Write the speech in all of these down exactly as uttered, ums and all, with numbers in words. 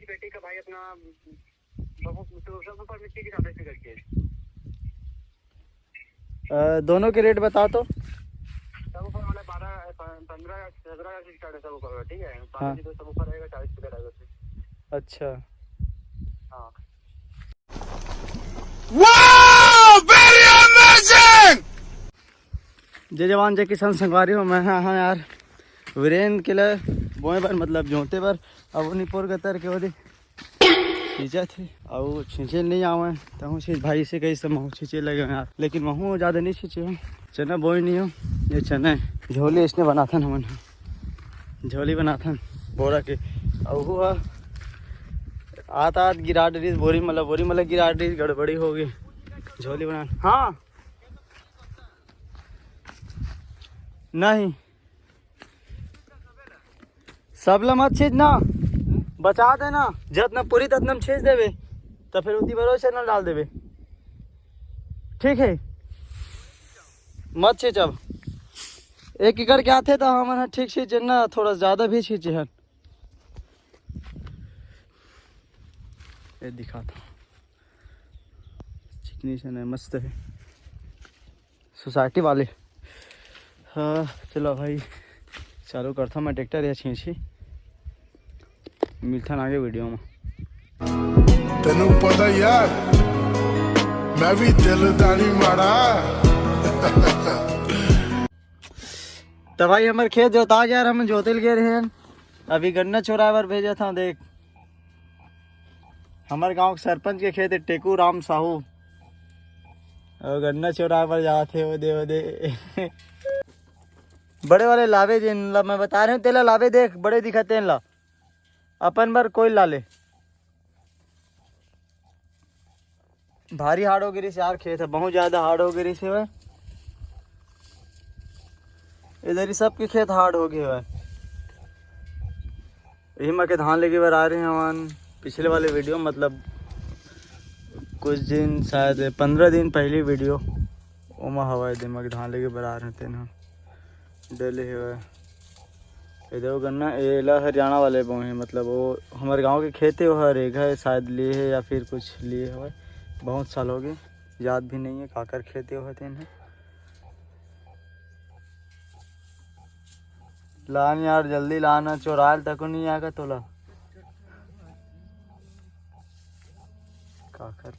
बेटे का भाई अपना सब, सब ऊपर में छह के चालीस करके। अ, दोनों के रेट बता तो। सब ऊपर वाला बारह, प-, पन्द्रह, सत्रह का स्टार्ट है सब ऊपर वाला, ठीक है? हाँ। बारह की तो सब ऊपर रहेगा, चालीस की रहेगा। अच्छा। हाँ। Wow! Very amazing! जय जवान, जय किसान संगवारी हो। मैं हाँ, हाँ यार, वीरेंद्र के लिए बोए बर, मतलब जोते बर, अब उन्हीं पोर गतर के ओदे छींचा थे, अउ छींचे नहीं आवे, तहूँ छींच भाई से कही से महूँ छींचे लगे यार, लेकिन महूँ ज़्यादा नहीं छींचे हूँ। चना बोए नहीं हो, ये चना है, झोली इसने बनाथन हमन ह, झोली बनाथन बोरा के, अउ हुआ आत आत गिरा डरिस बोरी, मतलब बोरी, मतलब गिरा डरिस, गड़बड़ी हो गई, झोली बना। हाँ, नहीं, सबला मत छींच ना, बचा देना, जतना पूरी ततना में छींच देबे, तो फिर उतनी भरोसे ना डाल देबे, ठीक है? मत छींच। अब एक एकड़ के आथे तो हमन ह ठीक छींचे ना, थोड़ा ज़्यादा भी छींचे हन। ये दिखाता, चिकनी से नहीं, मस्त है। सोसाइटी वाले। हाँ, चलो भाई, चालू करता मैं ट्रैक्टर या छींची। मिलथन आगे वीडियो में। तेनू पता यार, मैं भी दिल दानी माड़ा। तो भाई, हमारे खेत जोता गया यार, हम जोते ल गए रहे हैं। अभी गन्ना चोराए बर भेजा था, देख। हमारे गांव के सरपंच के खेत है, टेकू राम साहू। और गन्ना चोराए बर जात हे, ओदे, ओदे। बड़े वाले लावे जेन ला मैं बता रहे हूँ, तेला लावे, देख, बड़े दिखत तेन ला। अपन बर कोई ला ले। भारी हार्ड हो गिरिस यार, खेत है बहुत ज़्यादा हार्ड हो गिरिस हे। इधर ही सबके खेत हार्ड हो गए हवय। यही मा के धान लेके बर आ रहे हैं हमन। पिछले वाले वीडियो, मतलब कुछ दिन, शायद पंद्रह दिन पहली वीडियो, ओमा हवय दिमाग धान लेके बर आ रहे तेन ह। डले हवय। ये देखो गन्ना, ये ला हरियाणा वाले बोए हैं, मतलब वो हमारे गांव के खेत है, वो हर एक है, शायद लिए है या फिर कुछ लिए हवय। बहुत साल हो गए, याद भी नहीं है काकर खेत है, वो है तेन है। लान यार, जल्दी लान, चोरायल तको नहीं आएगा तोला। काकर।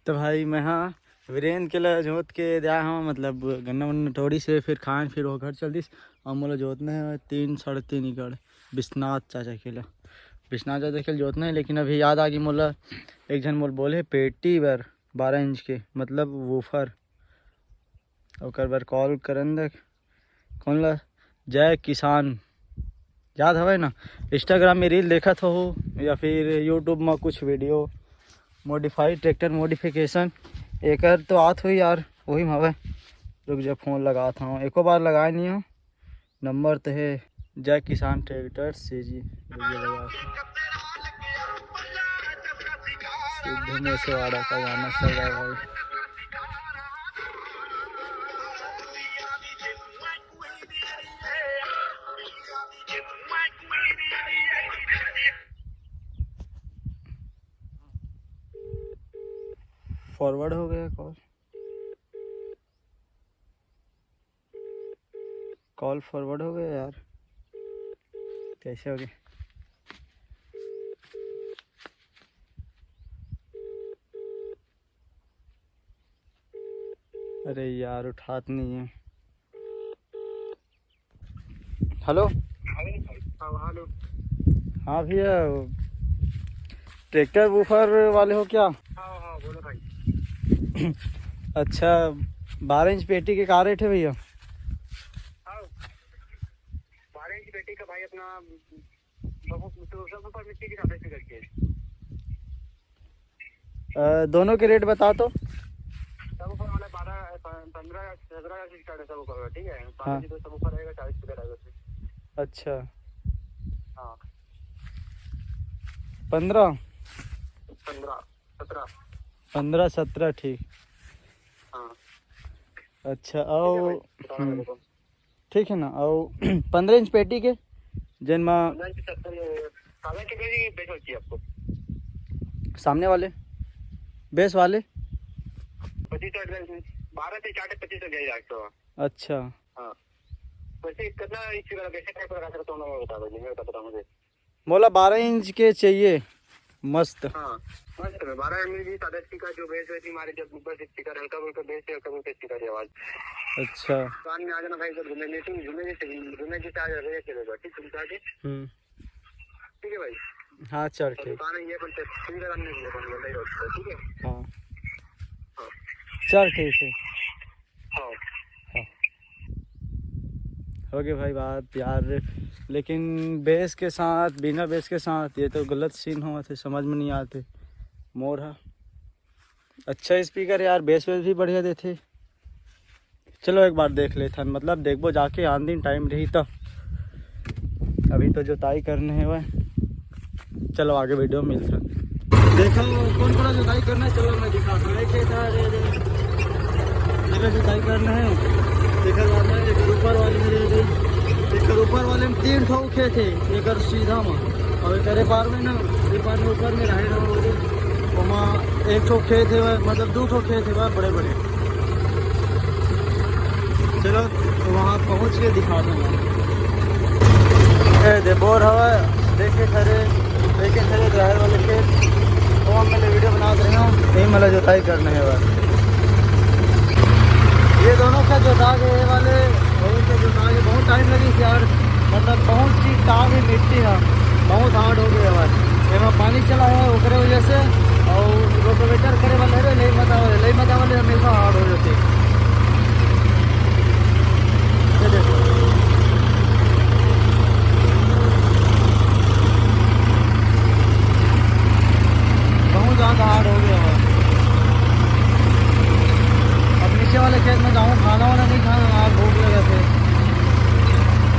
तो भाई, मैं हाँ वीरेंद्र के ला जोत के दे आए हूँ, मतलब गन्ना वन्ना टोड़ी से फिर खान, फिर वो घर चल दिस। और मोला जोतना है तीन, साढ़े तीन एकड़ बिश्वनाथ चाचा के ला। बिश्वनाथ चाचा के ला जोतना है, लेकिन अभी याद आ गई मोला, एक झन मोला बोले पेटी बर बारह इंच के, मतलब वूफर, ओकर बर कॉल करन दे। कौन ला? जय किसान, याद हवय ना? इंस्टाग्राम में रील देखत हो या फिर यूट्यूब में कुछ वीडियो, मॉडिफाइड ट्रैक्टर मॉडिफिकेशन, एकर तो आत होही यार, वही में हवय। रुक जा, फोन लगात हूँ, एको बार लगाए नहीं हूँ। नंबर तो है जय किसान ट्रैक्टर सी जी। सिद्धू मूसेवाला का गाना चल रहा है भाई। फॉरवर्ड हो गया कॉल। कॉल फॉरवर्ड हो गया यार, कैसे हो गया? अरे यार, उठात नहीं है। हेलो। हाँ, हेलो। हाँ भैया, ट्रैक्टर वूफर वाले हो क्या? हाँ, हाँ, बोलो भाई। अच्छा, बारह इंच पेटी के का रेट है भैया? हाँ, बारह इंच पेटी का भाई अपना सब, सब ऊपर नीचे के हिसाब से करके। अ, दोनों के रेट बता तो। सब ऊपर वाला बारह, प-, पन्द्रह, सत्रह का स्टार्ट है सब ऊपर वाला, ठीक है? हाँ। बारह की तो सब ऊपर रहेगा, चालीस की रहेगा उसमें। अच्छा। हाँ। पन्द्रह? पन्द्रह, सत्रह। पन्द्रह, सत्रह, ठीक। हाँ। अच्छा, ठीक है और, भाई, बताना हम्म। मेरे को। ठीक है ना, और पन्द्रह इंच पेटी के, जेन मा पन्द्रह इंच सत्तर है। सामने के गली बेच होती है आपको। सामने वाले बेस वाले? पच्चीस तक, बारह से चार तक पच्चीस तक जाए जाके तो। अच्छा। हाँ। वैसे कितना इंच का, कैसे टाइप का रखा सकता हूँ, मैं बता दो, मैं बता बताऊँ मुझे। बोला बारह इंच के चाहिए, मस्त। हाँ, मस्त में बारह एम एल भी सादा स्पीकर, जो बेस वैसी मारे, जब ऊपर से स्पीकर, हल्का फुल्का बेस है, हल्का फुल्का स्पीकर की आवाज। अच्छा। कान में आ जाना भाई, जब घूमे नहीं, तुम घूमे जैसे, घूमे जैसे आ जाएगा, जैसे होगा, ठीक है, घूमता के। हम्म। ठीक है भाई। हाँ, चल तो ठीक। दुकान है ये, अपन से फ्री लगाने के लिए अपन बताइए उसको, ठीक है? हाँ। हाँ। चल ठीक है। हाँ। हाँ। हो गए भाई बात यार, लेकिन बेस के साथ, बिना बेस के साथ ये तो गलत सीन होवत हे, समझ में नहीं आते। मोर हा अच्छा स्पीकर यार, बेस वेस भी बढ़िया देथे। चलो एक बार देख लेथन, मतलब देखबो जाके आन दिन टाइम रही तब। अभी तो जोताई करने हे वह। चलो आगे वीडियो में मिलथन। देखो कौन कौन जोताई करना है, चलो मैं दिखाता हूँ। एक खेत है, ये, ये, इधर जोताई करना है। इधर आता है, इधर ऊपर वाले में, इधर, इधर ऊपर वाले में तीन ठो खेत है, इधर सीधा में, और इधर पार में ना, ये पार में ऊपर में रहे ना, वो जो, वहाँ एक ठो खेत है, मतलब दो ठो खेत है बड़े बड़े। चलो तो वहाँ पहुँच के दिखा दूंगा। ए दे बोर हवा, देखे खरे, देखे खरे ड्राइवर वाले खेत। वो हम मैंने वीडियो बना रहे हो, यही मतलब जोताई करने है बस। ये दोनों का जोता गए, ये वाले वही के जोता गए, बहुत टाइम लगी यार, मतलब बहुत चीज का भी मिट्टी है, बहुत हार्ड हो गया है। एमा पानी चला है ओकरे वजह से, और रोटावेटर करे वाले रे, लई मता वाले, लई मता वाले हमेशा हार्ड हो जाते हैं। ये देखो, बहुत ज़्यादा हार्ड हो गया है। अब नीचे वाले खेत में जाऊँ, खाना वाना नहीं खाना, आज भूख लगा थे।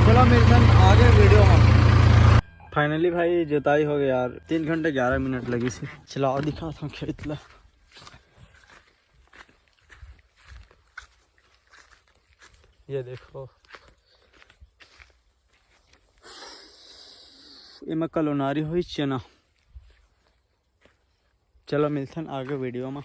चलो मिलते हैं आगे वीडियो में। फाइनली भाई जोताई हो गया यार, तीन घंटे ग्यारह मिनट लगी सी। चलाओ दिखा था खेत ला। ये देखो, एमा कल ओनारी होई चना। चलो मिलथन आगे वीडियो में।